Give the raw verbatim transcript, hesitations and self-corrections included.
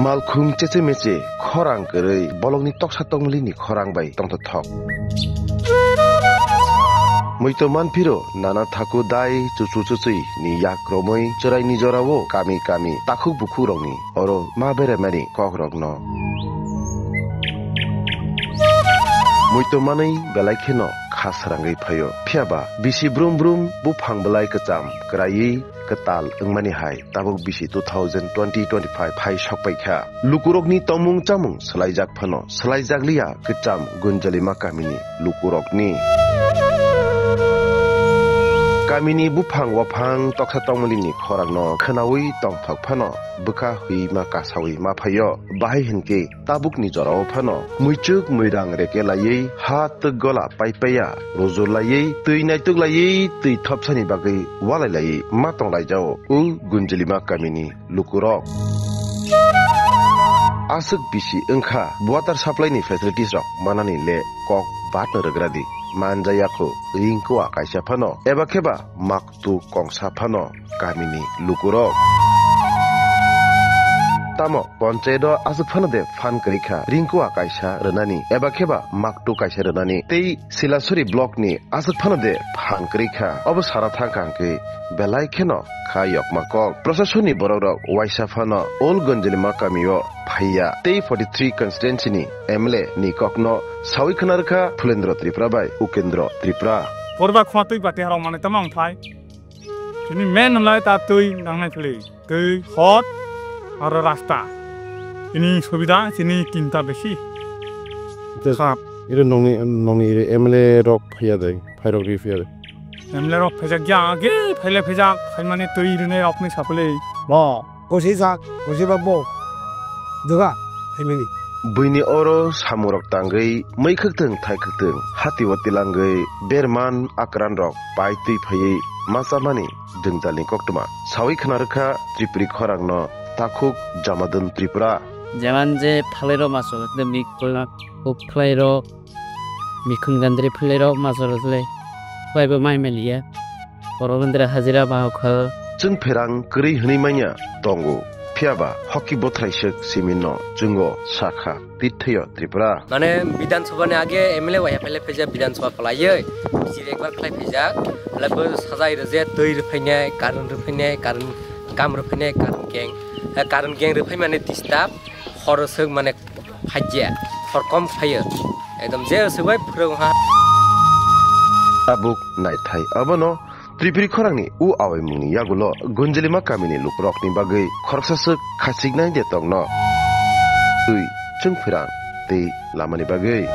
Malkhung cheche meche khorang kwrwi bolongni toksa tongmilini khorang bai tongthothok. Muitu manphiro nana thaku dai chuchu chuchwi ni yak romwi chwraini jorao kami kami takhuk bukhukrokni oro ma beremani kokrokno. Muitu manwi belai kheno kha srangwi phaio. Phiyaba bisi brum brum buphang belai kwcham kwraiwi kwtal wngmani hai tabuk bisi two thousand twenty twenty-five hai sokpai kha. Lukurokni tongmung chamung swlaijak phano swlaijakliya kwcham Gunjalima kamini lukurokni. Kamini buphang waphang toksa tongmilini khorangno khwnawi tongthok phano bwkha hwima kasawi ma phaio. Bahai hinkhe tabukni jorao phano muichuk muirang reke laiwi ha twk gola paipaiya rujur laiwi twi naituk laiwi twi thopsani bagwi walai laiwi ma tonglaijao o Gunjalima kamini lukurok. Aswk bisi wngkha water supply ni facilities rok manani le kok batno rwgradi manjaya kho ringkua kaisa phano eba kheba mak tu kongsa phano kamini lukurok. Tamo ponchayat o aswk phano de phan kwrwi kha ringkua kaisa rwnani eba kheba maktu kaisa rwnani tei Silasuri block ni aswk phano de phan kwrwi kha obo sana thang kha hwnkhe belai kheno kha yokma kok. Proshasoni borok rok waisa phano Old Gonjelima kami o phaiya tei forty three constituency ni M L A ni kokno sawi khna rwkha Phulendra Tripura bai Ukendra Tripura. Porba khuma twi bati harok manwi tamo wng phai. Chini main hwnlai ta twi nangnai philwi. Twi, hot, aro rasta. Chini subida, chini tinta besi. Te khap. Ire nongni, nongni ire M L A rok phaiya dai, phairok ri phaiya dai. M L A rok phaijak ya, age phaile phaijak, phaimani twi rinai rokni sapli. Bo. Kosi sak, kosi ba bo. Doga, phaimani. Buini oro samung rok tangwi mui khwktwng thai khwktwng hati o tilangwi berman akran rok pai twi phaiwi ma chamani jwngjalni koktwma sawi khna rwkha Tripuri khorangno takhuk Jamadun Tripura. Jeman je phalai rok ma chwlwk de mik phalna kuk phalai rok. Mikhun gandri philai rok ma chwla chwlai. Bai bo mai maliya. Borok wngdra hajira ba hokha. Chwng pherang kwrwi hwnwi manya tongo. Phiyaba hoki bothrai swk simin no chwngo sakha tithwio Tripura. Mane Bidhan Sabha ni age M L A wahya phaile phaijak Bidhan Sabha phalaiwi. Bisi ekbar khlai phaijak. Labo sajai rwje twi rwphainai, current rwphainai, current kam rwphainai, current gang. Eh, current gang rwphai mane disturb. Hor swk mane Phaiya, horkom phaiyo. Ekdom je swbai phwrwng ha. Tabuk naithai. Abono Tripuri khorangni u awaimungni yagulo Gunjelima kamini lukurokni bagwi khoroksa swk khachiknai de tongno. Twi chwng phirang tei lamani bagwi.